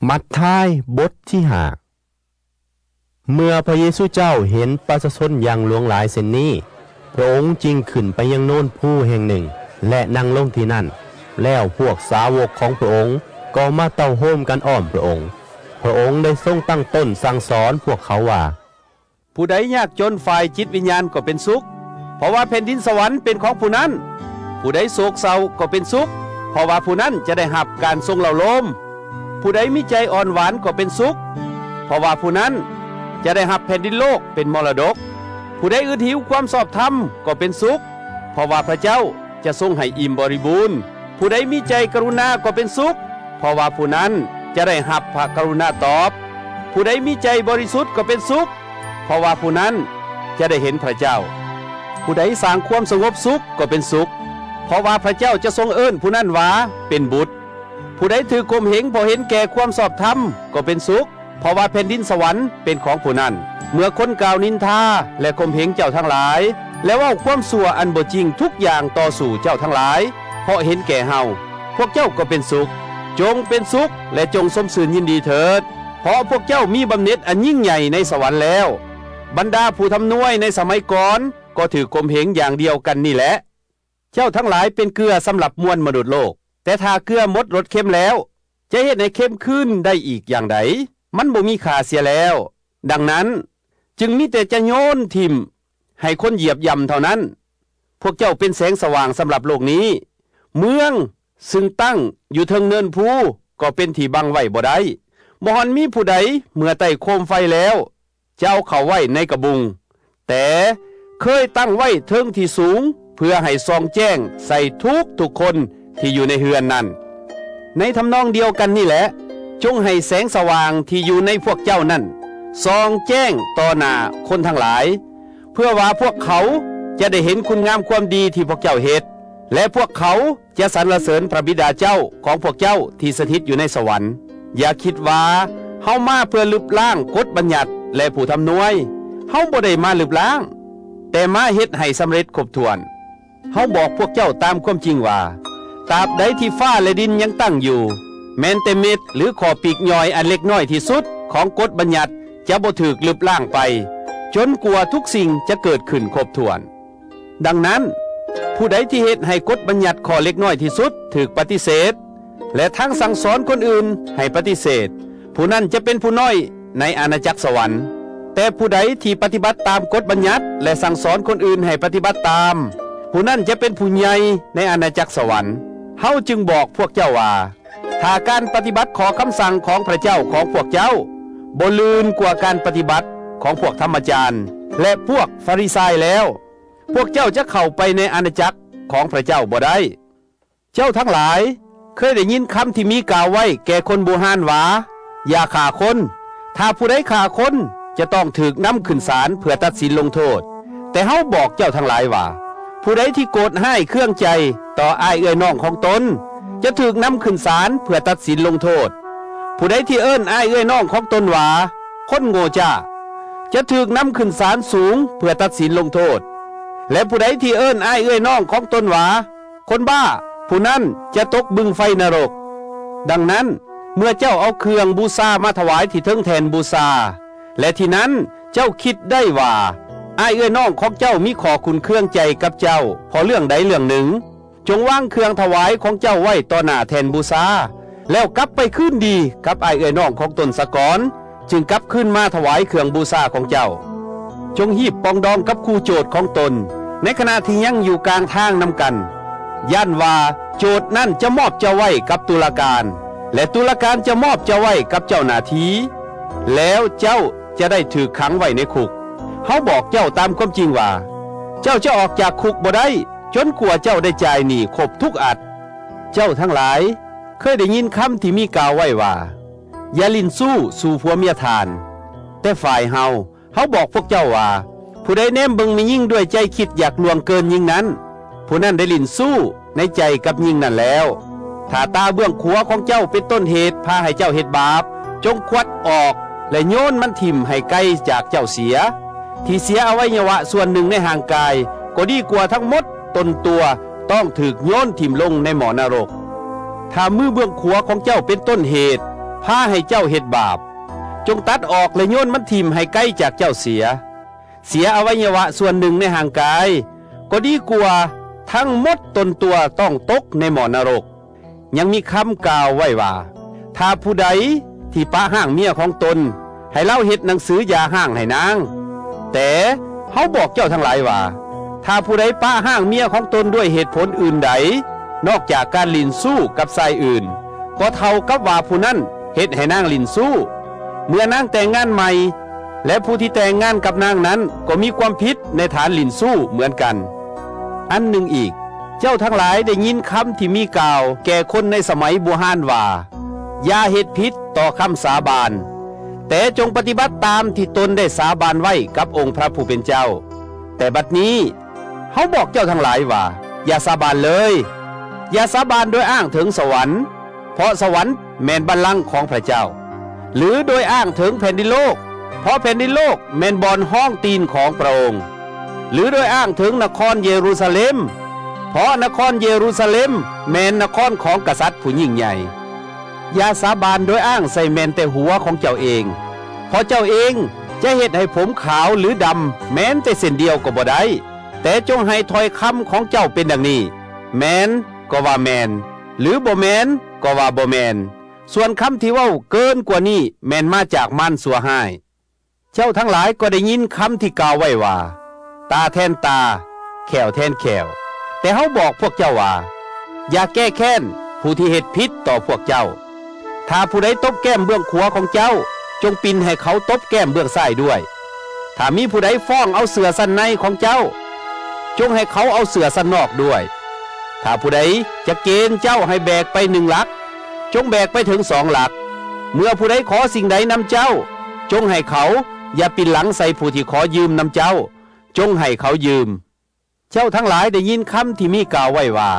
ມັດທາຍ ບົດທີຫ້າ. ເມື່ອພະເຢຊູເຈົ້າເຫັນປະຊາຊົນຢ່າງຫຼວງຫຼາຍເຊັ່ນນີ້, ພະອົງຈຶ່ງຂຶ້ນໄປຍັງໂນນພູແຫ່ງໜຶ່ງ ແລະ ນັ່ງລົງທີ່ນັ້ນ. ແລ້ວພວກສາວົກຂອງພະອົງກໍມາເຕົ້າໂຮມກັນອ້ອມພະອົງ. ພະອົງໄດ້ຊົງຕັ້ງຕົ້ນສັ່ງສອນພວກເຂົາວ່າ, ຜູ້ໃດຍາກຈົນຝ່າຍຈິດວິນຍານກໍເປັນສຸກ, ເພາະວ່າແຜ່ນດິນສະຫວັນເປັນຂອງຜູ້ນັ້ນ. ຜູ້ໃດໂສກເສົ້າກໍເປັນສຸກ, ເພາະວ່າຜູ້ນັ້ນຈະໄດ້ຮັບການຊົງເລົ້າໂລມ. ຜູ້ໃດມີໃຈອ່ອນຫວານກໍເປັນສຸກ, ເພາະວ່າຜູ້ນັ້ນຈະໄດ້ຮັບແຜ່ນດິນໂລກເປັນມໍລະດົກ. ຜູ້ໃດອຶດຫິວຄວາມຊອບທຳກໍເປັນສຸກ, ເພາະວ່າພະເຈົ້າຈະຊົງໃຫ້ອີ່ມບໍລິບູນ. ຜູ້ໃດມີໃຈກະລຸນາກໍເປັນສຸກ, ເພາະວ່າຜູ້ນັ້ນຈະໄດ້ຮັບພະກະລຸນາຕອບ. ຜູ້ໃດມີໃຈບໍລິສຸດກໍເປັນສຸກ, ເພາະວ່າຜູ້ນັ້ນຈະໄດ້ເຫັນພະເຈົ້າ. ຜູ້ໃດສ້າງຄວາມສະຫງົບສຸກກໍເປັນສຸກ, ເພາະວ່າພະເຈົ້າຈະຊົງເອີ້ນຜູ້ນັ້ນວ່າເປັນບຸດ. ຜູ້ໃດຖືກຂົ່ມເຫງເພາະເຫັນແກ່ຄວາມຊອບທຳກໍເປັນສຸກ, ເພາະວ່າແຜ່ນດິນສະຫວັນເປັນຂອງຜູ້ນັ້ນ. ເມື່ອຄົນກ່າວນິນທາ ແລະ ຂົ່ມເຫງເຈົ້າທັງຫຼາຍ ແລະ ເວົ້າຄວາມຊົ່ວອັນບໍ່ຈິງທຸກຢ່າງຕໍ່ສູ້ເຈົ້າທັງຫຼາຍ ເພາະເຫັນແກ່ເຮົາ, ພວກເຈົ້າກໍເປັນສຸກ. ຈົ່ງເປັນສຸກ ແລະ ຈົ່ງຊົມຊື່ນຍິນດີເຖີດ, ເພາະພວກເຈົ້າມີບຳເໜັດອັນຍິ່ງໃຫຍ່ໃນສະຫວັນແລ້ວ. ບັນດາຜູ້ທຳນວຍໃນສະໄໝກ່ອນກໍຖືກຂົ່ມເຫງຢ່າງດຽວກັນນີ້ແຫຼະ. ເຈົ້າທັງຫຼາຍເປັນເກືອສຳລັບມວນມະນຸດໂລກ, ແຕ່ຖ້າເກືອໝົດລົດເຄັມແລ້ວ, ຈະເຮັດໃຫ້ເຄັມຄືນໄດ້ອີກຢ່າງໃດ? ມັນບໍ່ມີຄ່າເສຍແລ້ວ. ດັ່ງນັ້ນ, ຈຶ່ງມີແຕ່ຈະໂຍນຖິ້ມໃຫ້ຄົນຢຽບຢ່ຳເທົ່ານັ້ນ. ພວກເຈົ້າເປັນແສງສະຫວ່າງສຳລັບໂລກນີ້. ເມືອງຊຶ່ງຕັ້ງຢູ່ເທິງເນີນພູກໍເປັນທີ່ບັງໄວ້ບໍ່ໄດ້. ບໍ່ຮອນມີຜູ້ໃດເມື່ອໄຕ້ໂຄມໄຟແລ້ວ ຈະເອົາເຂົ້າໄວ້ໃນກະບຸງ, ແຕ່ເຄີຍຕັ້ງໄວ້ເທິງທີ່ສູງ ເພື່ອໃຫ້ສ່ອງແຈ້ງໃສ່ທຸກໆຄົນທີ່ຢູ່ໃນເຮືອນນັ້ນ. ໃນທຳນອງດຽວກັນນີ້ແຫຼະ, ຈົ່ງໃຫ້ແສງສະຫວ່າງທີ່ຢູ່ໃນພວກເຈົ້ານັ້ນ ສ່ອງແຈ້ງຕໍ່ໜ້າຄົນທັງຫຼາຍ, ເພື່ອວ່າພວກເຂົາຈະໄດ້ເຫັນຄຸນງາມຄວາມດີທີ່ພວກເຈົ້າເຮັດ, ແລະ ພວກເຂົາ ຈະສັນລະເສີນພະບິດາເຈົ້າຂອງພວກເຈົ້າທີ່ສະຖິດຢູ່ໃນສະຫວັນ. ຢ່າຄິດວ່າເຮົາມາເພື່ອລຶບລ້າງກົດບັນຍັດ ແລະ ຜູ້ທຳນວຍ. ເຮົາບໍ່ໄດ້ມາລຶບລ້າງ, ແຕ່ມາເຮັດໃຫ້ສຳເລັດຄົບຖ້ວນ. ເຮົາບອກພວກເຈົ້າຕາມຄວາມຈິງວ່າ, ຕາບໃດທີ່ຟ້າ ແລະ ດິນຍັງຕັ້ງຢູ່, ແມ່ນແຕ່ເມັດ ຫຼື ຂໍ້ປີກຍ່ອຍອັນເລັກນ້ອຍທີ່ສຸດຂອງກົດບັນຍັດຈະບໍ່ຖືກລຶບລ້າງໄປ, ຈົນກວ່າທຸກສິ່ງຈະເກີດຂຶ້ນຄົບຖ້ວນ. ດັ່ງນັ້ນ, ຜູ້ໃດທີ່ເຮັດໃຫ້ກົດບັນຍັດຂໍ້ເລັກນ້ອຍທີ່ສຸດຖືກປະຕິເສດ, ແລະ ທັງສັ່ງສອນຄົນອື່ນໃຫ້ປະຕິເສດ, ຜູ້ນັ້ນຈະເປັນຜູ້ນ້ອຍໃນອານາຈັກສະຫວັນ. ແຕ່ຜູ້ໃດທີ່ປະຕິບັດຕາມກົດບັນຍັດ ແລະ ສັ່ງສອນຄົນອື່ນໃຫ້ປະຕິບັດຕາມ, ຜູ້ນັ້ນຈະເປັນຜູ້ໃຫຍ່ໃນອານາຈັກສະຫວັນ. ເຮົາຈຶ່ງບອກພວກເຈົ້າວ່າ, ຖ້າການປະຕິບັດຂໍ້ຄຳສັ່ງຂອງພະເຈົ້າຂອງພວກເຈົ້າບໍ່ລື່ນກວ່າການປະຕິບັດຂອງພວກທຳມະຈານ ແລະ ພວກຟາຣິຊາຍແລ້ວ, ພວກເຈົ້າຈະເຂົ້າໄປໃນອານາຈັກຂອງພະເຈົ້າບໍ່ໄດ້. ເຈົ້າທັງຫຼາຍເຄີຍໄດ້ຍິນຄຳທີ່ມີກ່າວໄວ້ແກ່ຄົນບູຮານວ່າ, ຢ່າຂ້າຄົນ. ຖ້າຜູ້ໃດຂ້າຄົນ, ຈະຕ້ອງຖືກນຳຂຶ້ນສານເພື່ອຕັດສິນລົງໂທດ. ແຕ່ເຮົາບອກເຈົ້າທັງຫຼາຍວ່າ, ຜູ້ໃດທີ່ໂກດຮ້າຍເຄືອງໃຈຕໍ່ອ້າຍເອື້ອຍນ້ອງຂອງຕົນ, ຈະຖືກນຳຂຶ້ນສານເພື່ອຕັດສິນລົງໂທດ. ຜູ້ໃດທີ່ເອີ້ນອ້າຍເອື້ອຍນ້ອງຂອງຕົນວ່າ, ຄົນໂງ່ຈ້າ, ຈະຖືກນຳຂຶ້ນສານສູງເພື່ອຕັດສິນລົງໂທດ. ແລະ ຜູ້ໃດທີ່ເອີ້ນອ້າຍເອື້ອຍນ້ອງຂອງຕົນວ່າ, ຄົນບ້າ, ຜູ້ນັ້ນຈະຕົກບຶງໄຟນະລົກ. ດັ່ງນັ້ນ, ເມື່ອເຈົ້າເອົາເຄື່ອງບູຊາມາຖວາຍທີ່ເທິງແທ່ນບູຊາ, ແລະ ທີ່ນັ້ນເຈົ້າຄິດໄດ້ວ່າ ອ້າຍເອື້ອຍນ້ອງຂອງເຈົ້າມີຂໍ້ຂຸ້ນເຄືອງໃຈກັບເຈົ້າເພາະເລື່ອງໃດເລື່ອງໜຶ່ງ, ຈົ່ງວາງເຄື່ອງຖວາຍຂອງເຈົ້າໄວ້ຕໍ່ໜ້າແທ່ນບູຊາ, ແລ້ວກັບໄປຄືນດີກັບອ້າຍເອື້ອຍນ້ອງຂອງຕົນສາກ່ອນ, ຈຶ່ງກັບຄືນມາຖວາຍເຄື່ອງບູຊາຂອງເຈົ້າ. ຈົ່ງຮີບປອງດອງກັບຄູ່ໂຈດຂອງຕົນ, ໃນຂະນະທີ່ຍັງຢູ່ກາງທາງນຳກັນ, ຢ້ານວ່າໂຈດນັ້ນຈະມອບເຈົ້າໄວ້ກັບຕຸລາການ, ແລະ ຕຸລາການຈະມອບເຈົ້າໄວ້ກັບເຈົ້າໜ້າທີ່, ແລ້ວເຈົ້າຈະໄດ້ຖືກຂັງໄວ້ໃນຄຸກ. ເຮົາບອກເຈົ້າຕາມຄວາມຈິງວ່າ, ເຈົ້າຈະອອກຈາກຄຸກບໍ່ໄດ້, ຈົນກວ່າເຈົ້າໄດ້ຈ່າຍໜີ້ຄົບທຸກອັດ. ເຈົ້າທັງຫຼາຍເຄີຍໄດ້ຍິນຄຳທີ່ມີກ່າວໄວ້ວ່າ, ຢ່າຫຼິ້ນຊູ້ສູ່ຜົວເມຍທ່ານ. ແຕ່ຝ່າຍເຮົາ, ເຮົາບອກພວກເຈົ້າວ່າ, ຜູ້ໃດແນມເບິ່ງແມ່ຍິງດ້ວຍໃຈຄິດຢາກລ່ວງເກີນຍິງນັ້ນ, ຜູ້ນັ້ນໄດ້ຫຼິ້ນຊູ້ໃນໃຈກັບຍິງນັ້ນແລ້ວ. ຖ້າຕາເບື້ອງຂວາຂອງເຈົ້າເປັນຕົ້ນເຫດພາໃຫ້ເຈົ້າເຮັດບາບ, ຈົ່ງຂວັດອອກ ແລະ ໂຍນມັນຖິ້ມໃຫ້ໄກຈາກເຈົ້າເສຍ. ທີ່ເສຍອະໄວຍະວະສ່ວນໜຶ່ງໃນຮ່າງກາຍ ກໍດີກວ່າທັງໝົດຕົນຕົວຕ້ອງຖືກໂຍນຖິ້ມລົງໃນໝໍ້ນະລົກ. ຖ້າມືເບື້ອງຂວາຂອງເຈົ້າເປັນຕົ້ນເຫດ ພາໃຫ້ເຈົ້າເຮັດບາບ. ຈົ່ງຕັດອອກ ແລະ ໂຍນມັນຖິ້ມໃຫ້ໄກຈາກເຈົ້າເສຍ. ເສຍອະໄວຍະວະສ່ວນໜຶ່ງໃນຮ່າງກາຍ ກໍດີກວ່າທັງໝົດຕົນຕົວຕ້ອງຕົກໃນໝໍ້ນະລົກ. ຍັງມີຄຳກ່າວໄວ້ວ່າ, ຖ້າຜູ້ໃດທີ່ປະຮ້າງເມຍຂອງຕົນ, ໃຫ້ລາວເຮັດໜັງສືຢ່າຮ້າງໃຫ້ນາງ. ແຕ່ເຮົາບອກເຈົ້າທັງຫຼາຍວ່າ, ຖ້າຜູ້ໃດປະຮ້າງເມຍຂອງຕົນດ້ວຍເຫດຜົນອື່ນໃດ ນອກຈາກການຫຼິ້ນຊູ້ກັບຊາຍອື່ນ, ກໍເທົ່າກັບວ່າຜູ້ນັ້ນເຮັດໃຫ້ນາງຫຼິ້ນຊູ້ ເມື່ອນາງແຕ່ງງານໃໝ່, ແລະ ຜູ້ທີ່ແຕ່ງງານກັບນາງນັ້ນກໍມີຄວາມຜິດໃນຖານຫຼິ້ນຊູ້ເໝືອນກັນ. ອັນໜຶ່ງອີກ, ເຈົ້າທັງຫຼາຍໄດ້ຍິນຄຳທີ່ມີກ່າວແກ່ຄົນໃນສະໄໝບູຮານວ່າ, ຢ່າເຮັດຜິດຕໍ່ຄຳສາບານ, ແຕ່ຈົ່ງປະຕິບັດຕາມທີ່ຕົນໄດ້ສາບານໄວ້ກັບອົງພະຜູ້ເປັນເຈົ້າ. ແຕ່ບັດນີ້ ເຮົາບອກເຈົ້າທັງຫຼາຍວ່າ, ຢ່າສາບານເລີຍ. ຢ່າສາບານໂດຍອ້າງເຖິງສະຫວັນ, ເພາະສະຫວັນແມ່ນບັນລັງຂອງພະເຈົ້າ, ຫຼື ໂດຍອ້າງເຖິງແຜ່ນດິນໂລກ, ເພາະແຜ່ນດິນໂລກແມ່ນບ່ອນຮອງຕີນຂອງພະອົງ, ຫຼື ໂດຍອ້າງເຖິງນະຄອນເຢຣູຊາເລັມ, ເພາະນະຄອນເຢຣູຊາເລັມແມ່ນນະຄອນຂອງກະສັດຜູ້ຍິ່ງໃຫຍ່. ຢ່າສາບານໂດຍອ້າງໃສ່ແມ່ນແຕ່ຫົວຂອງເຈົ້າເອງ, ເພາະເຈົ້າເອງຈະເຮັດໃຫ້ຜົມຂາວ ຫຼື ດຳແມ່ນແຕ່ເສັ້ນດຽວກໍບໍ່ໄດ້. ແຕ່ຈົ່ງໃຫ້ຖ້ອຍຄຳຂອງເຈົ້າເປັນດັ່ງນີ້, ແມ່ນກໍວ່າແມ່ນ, ຫຼື ບໍ່ແມ່ນກໍວ່າບໍ່ແມ່ນ. ສ່ວນຄຳທີ່ເວົ້າເກີນກວ່ານີ້ແມ່ນມາຈາກມານຊົ່ວຮ້າຍ. ເຈົ້າທັງຫຼາຍກໍໄດ້ຍິນຄຳທີ່ກ່າວໄວ້ວ່າ, ຕາແທນຕາ, ແຂ້ວແທນແຂ້ວ. ແຕ່ເຮົາບອກພວກເຈົ້າວ່າ, ຢ່າແກ້ແຄ້ນຜູ້ທີ່ເຮັດຜິດຕໍ່ພວກເຈົ້າ. ຖ້າຜູ້ໃດຕົບແກ້ມເບື້ອງຂວາຂອງເຈົ້າ, ຈົ່ງປິ່ນໃຫ້ເຂົາຕົບແກ້ມເບື້ອງຊ້າຍດ້ວຍ. ຖ້າມີຜູ້ໃດຟ້ອງເອົາເສື້ອຊັ້ນໃນຂອງເຈົ້າ, ຈົ່ງໃຫ້ເຂົາເອົາເສື້ອຊັ້ນນອກດ້ວຍ. ຖ້າຜູ້ໃດຈະເກນເຈົ້າໃຫ້ແບກໄປໜຶ່ງຫຼັກ, ຈົ່ງແບກໄປເຖິງສອງຫຼັກ. ເມື່ອຜູ້ໃດຂໍສິ່ງໃດນຳເຈົ້າ, ຈົ່ງໃຫ້ເຂົາ, ຢ່າປິ່ນຫຼັງໃສ່ຜູ້ທີ່ຂໍຢືມນຳເຈົ້າ, ຈົ່ງໃຫ້ເຂົາຢືມ. ເຈົ້າທັງຫຼາຍໄດ້ຍິນຄຳທີ່ມີກ່າວໄວ້ວ່າ,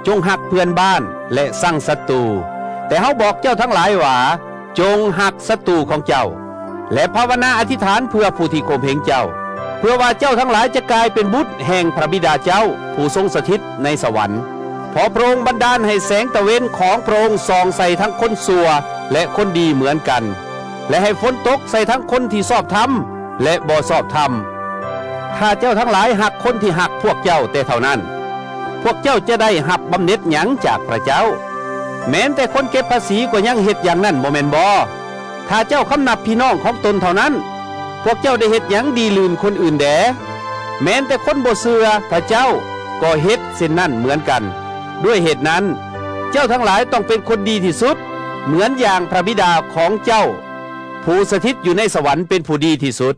ຈົ່ງຮັກເພື່ອນບ້ານ ແລະ ຊັງສັດຕູ. ແຕ່ເຮົາບອກເຈົ້າທັງຫຼາຍວ່າ, ຈົ່ງຮັກສັດຕູຂອງເຈົ້າ, ແລະ ພາວະນາອະທິຖານເພື່ອຜູ້ທີ່ຂົ່ມເຫງເຈົ້າ, ເພື່ອວ່າເຈົ້າທັງຫຼາຍຈະກາຍເປັນບຸດແຫ່ງພະບິດາເຈົ້າ ຜູ້ຊົງສະຖິດໃນສະຫວັນ. ເພາະພະອົງບັນດານໃຫ້ແສງຕາເວັນຂອງພະອົງສ່ອງໃສ່ທັງຄົນຊົ່ວ ແລະ ຄົນດີເໝືອນກັນ, ແລະ ໃຫ້ຝົນຕົກໃສ່ທັງຄົນທີ່ຊອບທຳ ແລະ ບໍ່ຊອບທຳ. ຖ້າເຈົ້າທັງຫຼາຍຮັກຄົນທີ່ຮັກພວກເຈົ້າແຕ່ເທົ່ານັ້ນ, ພວກເຈົ້າຈະໄດ້ຮັບບຳເໜັດຫຍັງຈາກພະເຈົ້າ? ແມ່ນແຕ່ຄົນເກັບພາສີກໍຍັງເຮັດຢ່າງນັ້ນ ບໍ່ແມ່ນບໍ? ຖ້າເຈົ້າຄຳນັບພີ່ນ້ອງຂອງຕົນເທົ່ານັ້ນ, ພວກເຈົ້າໄດ້ເຮັດຫຍັງດີລື່ນຄົນອື່ນແດ່? ແມ່ນແຕ່ຄົນບໍ່ເຊື່ອພະເຈົ້າກໍເຮັດເຊັ່ນນັ້ນເໝືອນກັນ. ດ້ວຍເຫດນັ້ນ, ເຈົ້າທັງຫຼາຍຕ້ອງເປັນຄົນດີທີ່ສຸດ, ເໝືອນຢ່າງພະບິດາຂອງເຈົ້າ ຜູ້ສະຖິດຢູ່ໃນສະຫວັນເປັນຜູ້ດີທີ່ສຸດ.